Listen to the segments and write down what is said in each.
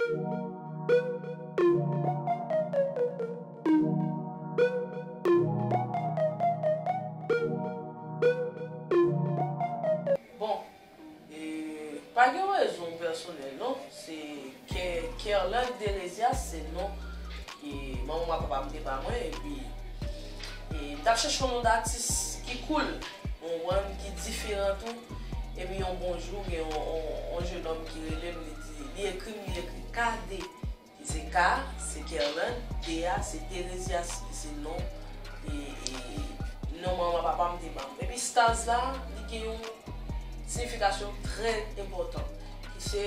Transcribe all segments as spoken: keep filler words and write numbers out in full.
Bon, e, pa gen rezon pèsonèl, non. Se Ke-, Kerland Theresias, se non ke manman m ak papa m te ba mwen, epi, e, m t ap chèche yon non d atis ki cool, yon konprann, ki diferan tou. Epi yon bon jou, gen yon, yon, yon jenòm ki rele m, li di, li ekri m, li ekri K D. Ki se K, se Kerland, T a, se Theresias, ki se non, e, e, non manman papa m te ban m. Epi stars la, li gen yon siyifikasyon trè enpòtan, ki se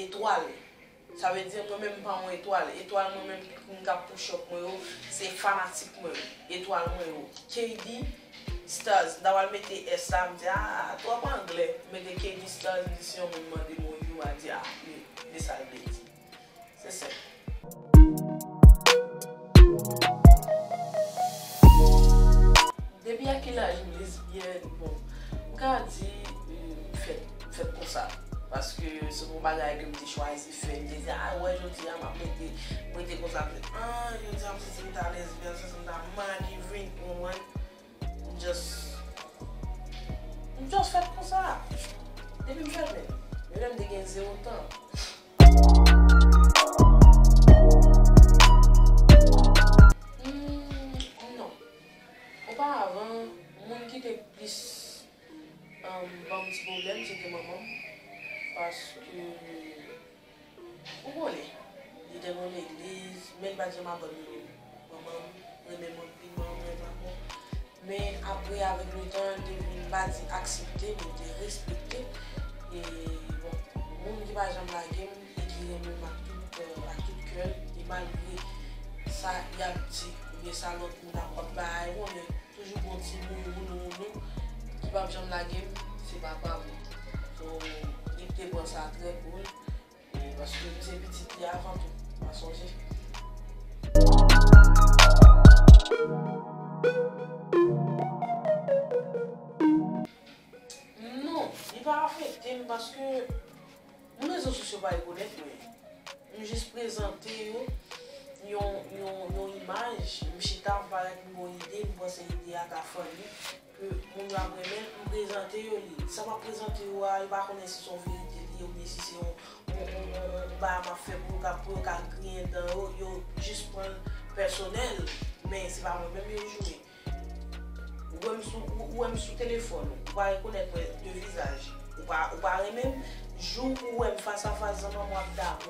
etwal. Sa vle di, mwen menm m pa yon etwal. Etwal mwen menm, moun k ap push up mwen yo, se fanatik mwen yo, etwal mwen yo. K D Stars, m ta pral mete S la, m di, ah, twòp anglè. M mete K D Stars, m di, si yon moun mande m yon U, a di, ah, li, li sa l vle di. Se senp. Depi a ki laj m lesbyèn? Bon, m ka di, m fèt, m fèt konsa. Paske se yon bagay ke m te chwazi fè. M te di, ah, wè, jodi a, m ap rete, m rete konsa. Ah, jodi a, m santi m ta lesbyèn, m santi m ta madi vin, ou konprann? M just, m just fèt konsa. Depi m fèt menm. Menm lè m te gen zewo tan. Hmm, non. Oparavan, moun ki te plis, um, ban m ti pwoblèm, se te manman m. Paske ou konnen, li te nan legliz, men li pa t janm abandone manman m, renmen m anpil, manman m renmen m ankò. Men apre, avèk letan, li te vin, m pa di aksepte, men li te respekte. E, bon, moun ki pa janm lage m e ki renmen m ak tout, euh, ak tout kè l, e malgre sa y ap di, oubyen sa lòt moun ap, ap bay, ou konnen, toujou gon ti moun, moun, moun, moun ki p ap janm lage m, se papa m. So, li te pran sa trè cool. E paske m se pitit li avan tou, pa sonje. Non, li pa afekte m paske moun rezo sosyo pa rekonèt mwen. M jis prezante yo yon, yon, yon imaj, m chita, m parèt, m gon ide, m panse ide a ka funny, ke moun yo ap renmen l, m prezante yo li. Sa m ap prezante yo a, yo pa konnen si se yon verite li ye oubyen si se yon, yon, yon, yon, yon bagay m ap fè pou yo ka, pou yo ka griyen dan yo, yo jis pran l pèsonèl, men se pa mwen menm yo joure. Ou wè m sou, ou, ou wè m sou telefòn, ou pa rekonèt mwen de vizaj, ou pa, ou pa renmen m. Jou ou wè m fas a fas, zanmi m, w ap dakò.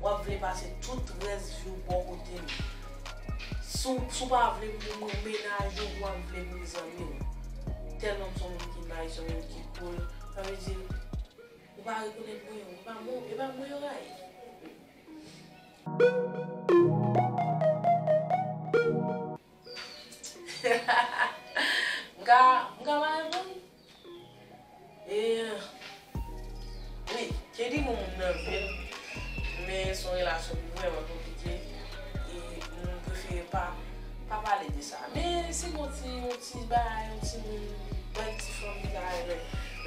W ap vle pase tout rès vi w bò kote m. Si w, si w pa vle m pou mwen menaj ou, w ap vle m pou zanmi w. Tèlman m se yon moun ki nice, yon moun ki cool. Sa vle di, ou pa rekonèt mwen, ou pa mwen, e pa mwen yo rayi. M ka, m ka pa reponn? E, wi, K D gon moun nan vi l, men se yon relasyon ki vrèman konplike. E m prefere pa, pa pale de sa. Men si gon ti, yon ti bagay, yon ti moun, bèl ti fanm ki ta renmen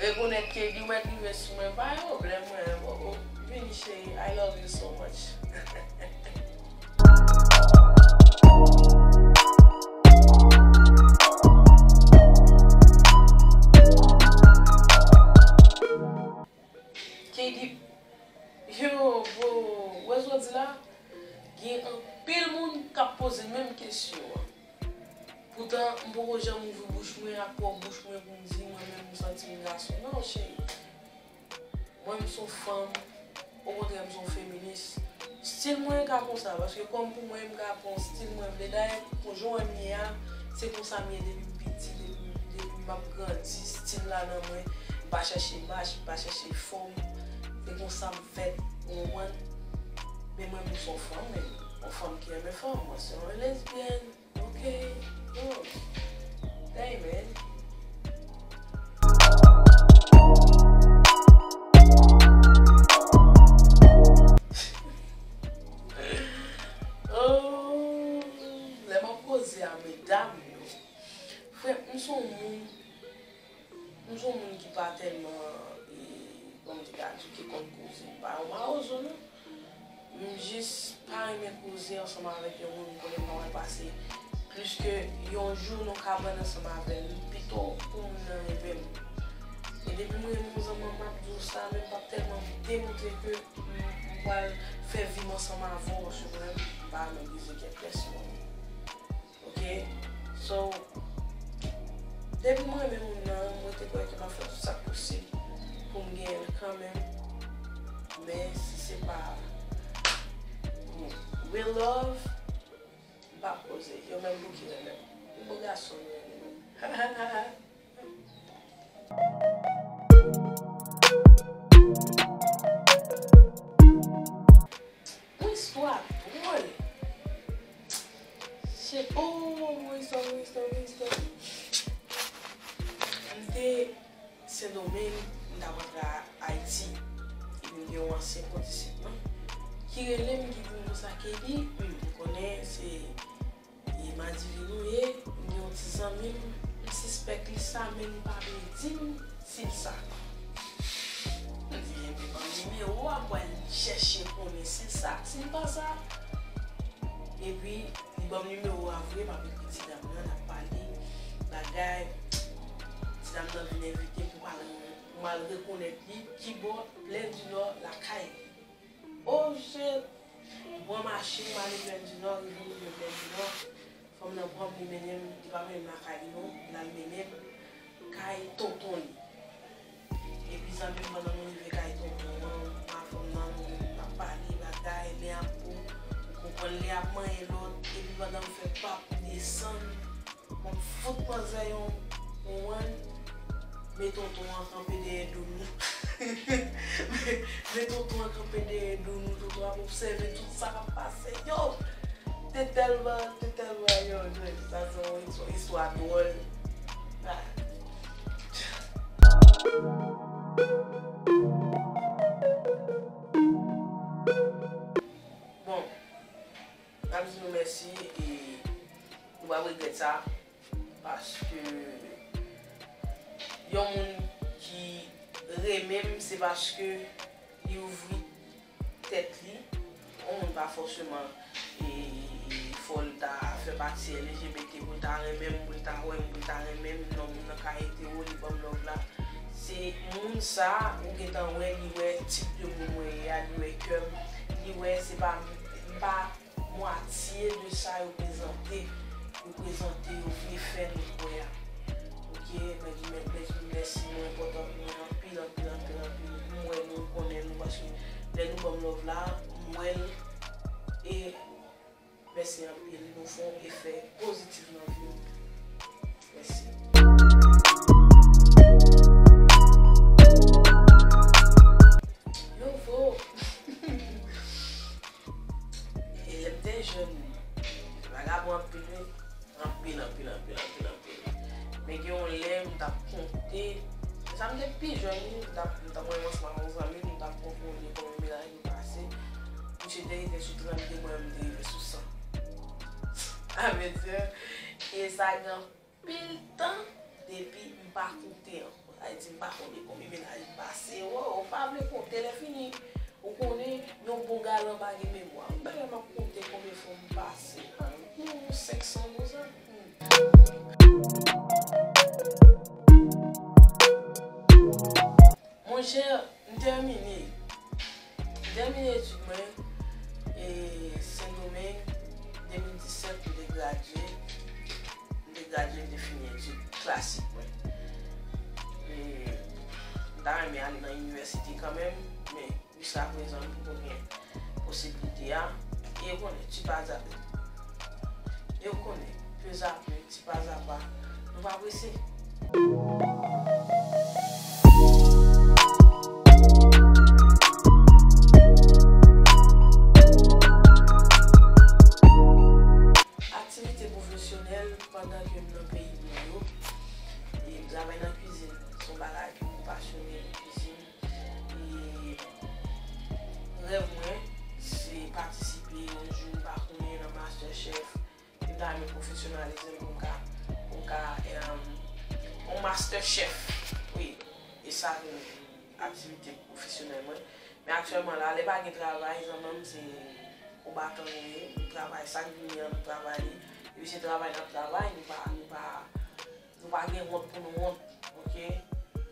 rekonèt K D, ou mèt rive sou mwen, pa gen pwoblèm, mwen, oh, oh, vini cheri, I love you so much. K D, yo, bro, wè sa w di la, gen anpil moun k ap poze menm kesyon an. Poutan, m poko janm ouvri bouch mwen ak pwòp bouch mwen pou m di, mwen menm, m santi m gason. Non, cheri. Mwen, m se yon fanm. Okontrè, m se yon feminis. Stil mwen ka konsa, paske kòm pou mwen, m ka pran stil mwen vle. Dayè, pou jan w wè m ye a, se konsa m ye depi m piti, depi, depi m ap grandi. Stil la nan mwen, m pa chèche mach, m pa chèche fòm. Se konsa m fèt, ou konprann? Men mwen, m se yon fanm, men yon fanm ki renmen fanm. Mwen se yon lesbyèn. Ok, bon. Dang, man. Oh, lè m ap koze a medam yo, frè, m se yon moun, m se yon moun ki pa tèlman, e, kòman m te ka di w, ki konn koze. M pa yon mawozo, non. pa renmen koze ansanm avèk yon moun m konnen m pa wè l pase plis ke yon jou nan kabann ansanm avè l, pito pou moun nan renmen m. E depi m renmen yon zanmi, m ap di w sa, men m p ap tèlman demontre ke m, m pral fè vi m ansanm avè w, paske mwen menm, m pa renmen brize kè pèsonn. Ok? So, depi mwen renmen moun nan, mwen te kwè ke m ap fè tout sa k posib pou m genyen l kanmenm. Men si se pa pou real love, m p ap koze. Yo menm pou ki renmen m. Yon bon gason m renmen. Yon istwa dwòl. Shit. Oh, yon istwa, yon istwa, yon istwa. M te Sendomeng, m t ap rantre Ayiti. Epi m gen yon ansyen kondisip mwen ki rele m, ki di m konsa, "Kedi, hmm, m konnen se e madivin ou ye, m gen yon ti zanmi m, m sispèk li sa, men li pa vle di m si l sa." M di, "Enben, ban m nimewo a, m pral chèche konnen si l sa, si l pa sa." Epi, li ban m nimewo a vre, m ap ekri ti dam nan, n ap pale, bagay. Ti dam nan vin envite m pou m al, pou m al rekonèt li, kibò, Plèn di Nò, lakay li. Oh shit! M pran machin, m ale Plèn di Nò, rive m rive Plèn di Nò. Fanm nan pran m, li mennen m, li pa mennen m lakay li non, l al mennen m kay tonton li. Epi zanmi m, pandan nou rive kay tonton an, m ak fanm nan, nou ap pale, bagay, lè ap bon, ou konprann, lè ap manyen lòt, epi pandan m fè p ap desann, m ap fout manzè yon, yon one, men tonton an kanpe dèyè do nou. Men, men tonton an kanpe dèyè do nou, tonton ap obsève tout sa k ap pase. Yo! Te tèlman, te tèlman, yo, yo, sa se yon, yon istwa dwòl. Ah. Bon, n ap di nou mèsi e nou p ap regrèt sa, paske yon moun ki renmen m, se paske li ouvri tèt li. Yon moun pa fòseman, e, fò l ta fè pati L G B T pou l ta renmen m, pou l ta wè m, pou l ta renmen m. Non, moun nan ka etero, li ban m love la. Se moun sa, ou gentan wè, li wè tip de moun mwen ye a, li wè kè m, li wè se pa, m pa mwatye de sa yo prezante, yo prezante, yo vle fè nou kwè a. Ok, mwen di, mwen, mwen di mèsi, nou enpòtan pou mwen anpil, anpil, anpil, anpil. M wè nou, m konnen nou, paske lè nou ban m love la, m wè l, e mèsi anpil, nou fè yon efè pozitif nan vi m. Mèsi. Yo vo. E lè m te jèn, vagabon anpil wi. Anpil, anpil, anpil, anpil, anpil. Men gen yon lè, m t ap konte. Sa m te pi jèn wi, m t ap, m t ap mwen ansanm ak yon zanmi m, m t ap konte konbyen menaj nou pase. Misye te rete sou trannde, mwen menm m te rive sou san. Sa vle di, e sa gen anpil tan depi m pa konte ankò. Sa vle di m pa konnen konbyen menaj m pase. Wo, w pa vle konte, lè fini, ou konnen yon bon galan pa gen memwa. Bagay m ap konte konbyen fwa m pase. Ah, yon senk san konsa. Hmm. Monchè, m tèmine. M tèmine etid mwen, e, Sendomeng, de mil disèt, m te gradye. M te gradye, m te fini etid klasik mwen. E, m ta renmen ale nan inivèsite kanmenm, men jiskaprezan, m poko gen posiblite a. E ou konnen, ti pa za-, e ou konnen, pezapè, ti pa za pa, nou pa prese. Aktivite pwofesyonèl pandan ke m nan peyi mwen yo, e m travay nan kwizin. Se yon bagay ke m pasyone de kwizin. E rèv mwen, se patisipe yon jou, m pa konnen, nan MasterChef. M ta renmen pwofesyonalize m pou m ka, pou m ka, em, yon MasterChef. Wi, e sa vin aktivite pwofesyonèl mwen. Men aktyèlman la, lè pa gen travay, zanmanm, se Konbatan nou ye, nou travay, sa k vini an, nou travay li. Epi se travay n ap travay, nou pa, nou pa, nou pa gen wont pou nou wont, oke?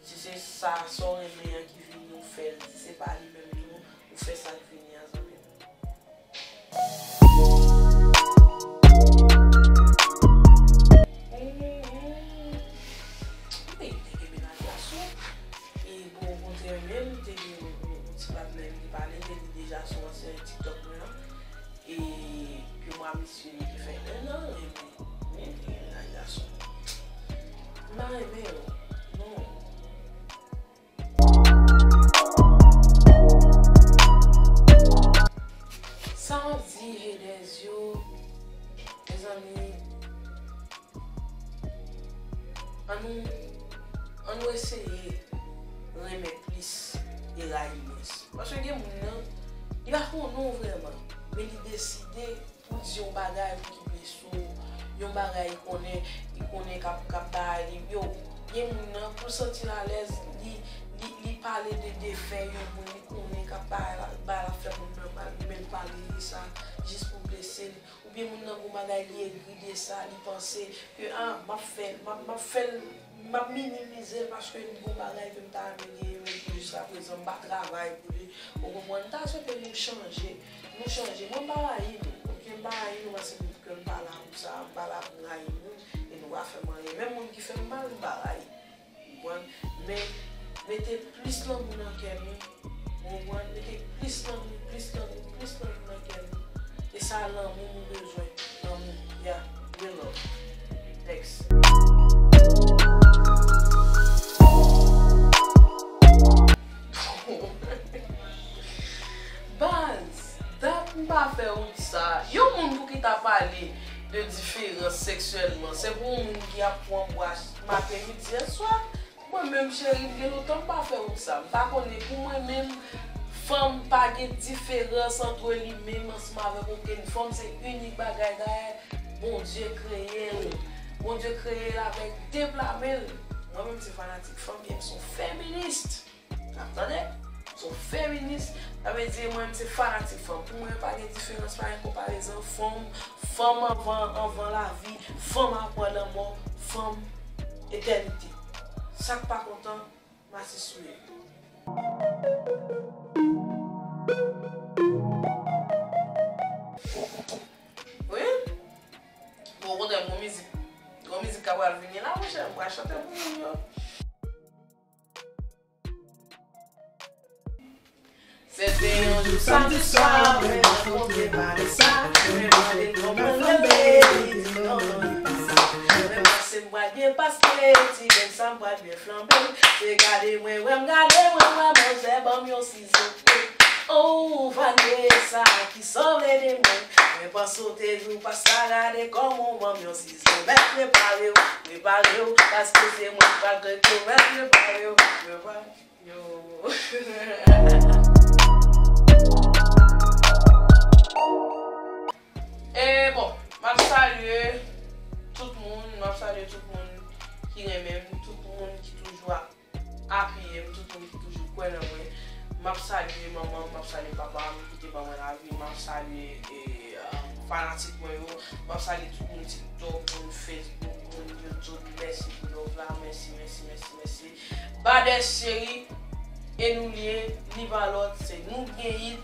Si se sa, sa w renmen an ki vini, ou fè l. Si se pa li menm tou, ou fè sa k vini an, zanmi m. Wi, m te gen mennaj gason. E bon, o kontrè menm, m te gen yon, yon, yon ti patnè m ki pale, m te di deja sou ansyen TikTok mwen an. E ke mwa misye li te fè en an, epi wi, m te gen mennaj gason. M pa renmen yo. Non. Sa m ap di haters yo, mezanmi, ann nou, ann nou eseye renmen plis e rayi mwens. Paske gen moun nan, li pa konnen w vrèman, men li deside pou di yon bagay pou ki blese w, yon bagay li konnen, li konnen k ap, k ap bay li. Yo, gen moun nan, pou l santi l alèz, li, li, li pale de defè yon moun li konnen k ap bay la, bay l ap fè moun nan mal, men l pale de sa jis pou blese l. Oubyen moun nan gon bagay li egri de sa, li panse ke, ah, m ap fè l, m ap, m ap fè l, m ap minimize l paske li gon bagay ke m ta renmen genyen, men ke jiskaprezan m pa travay pou li. Ou konprann? M ta swete nou chanje. Nou chanje. Mwen m pa rayi nou. Oke, m pa rayi nou paske m, ke m pa la pou sa. M pa la pou m rayi moun. E nou pa fè m anyen. Menm moun ki fè m mal, m pa rayi. Ou konprann? Men, mete plis lanmou nan kè nou. Ou konprann? Mete plis lanmou, plis lanmou, plis lanmou nan kè nou. E sa lanmou nou bezwen. Lanmou. Yeah. Real love. Next. Baz, dat m pa fè wout sa. Yon moun pou ki ta pale de diferans seksyèlman, se pou yon moun ki ap pran bwa maten, midi, e swa. Mwen menm, cheri, m gen lontan m pa fè wout sa. M pa konnen, pou mwen menm, fanm pa gen diferans ant li menm ansanm avèk okenn fanm, se inik bagay. Dayè, Bondye kreye l. Bondye kreye l avèk de pla men l. Mwen menm, se fanatik fanm, e m se yon feminis. N ap tande? M se yon feminis. Sa vle di, mwen menm, se fanatik fanm. Pou mwen, pa gen diferans, pa gen konparezon. Fanm, fanm anvan, anvan lavi. Fanm apre lanmò. Fanm etènite. Sa k pa kontan, Mati Souye. Wi. Bon, okontrè, gon mizik, gon mizik ka pral vini la, monchè, m pral chante pou moun yo. Se te yon jou samdi swa, mwen rankontre Vanessa, mwen mande l kòman l rele, li di kòman li pase. Mwen panse m pral byen pase, ti bèl sa m pral byen flanbe. Se gade mwen, wè m gade mwen, wè manzè ban m yon sizo. Oh, Vanessa, kisa w vle de mwen? Mwen panse w te di w pa sa, gade kòman w ban m yon sizo. Mèt prepare w, prepare w, paske se mwen k pral trete w. Mèt prepare w, prepare w. Yo. E bon, m ap salye tout moun, m ap salye tout moun ki renmen m, tout moun ki toujou ap apiye m, tout moun ki toujou kwè nan mwen. M ap salye manman m, m ap salye papa m ki te ban mwen lavi, m ap salye, e, e, fanatik mwen yo, m ap salye tout moun TikTok, moun Facebook, moun YouTube. Mèsi pou love la, mèsi, mèsi, mèsi, mèsi. Badès cheri, e nou l ye, li pa lòt, se nou k gen it.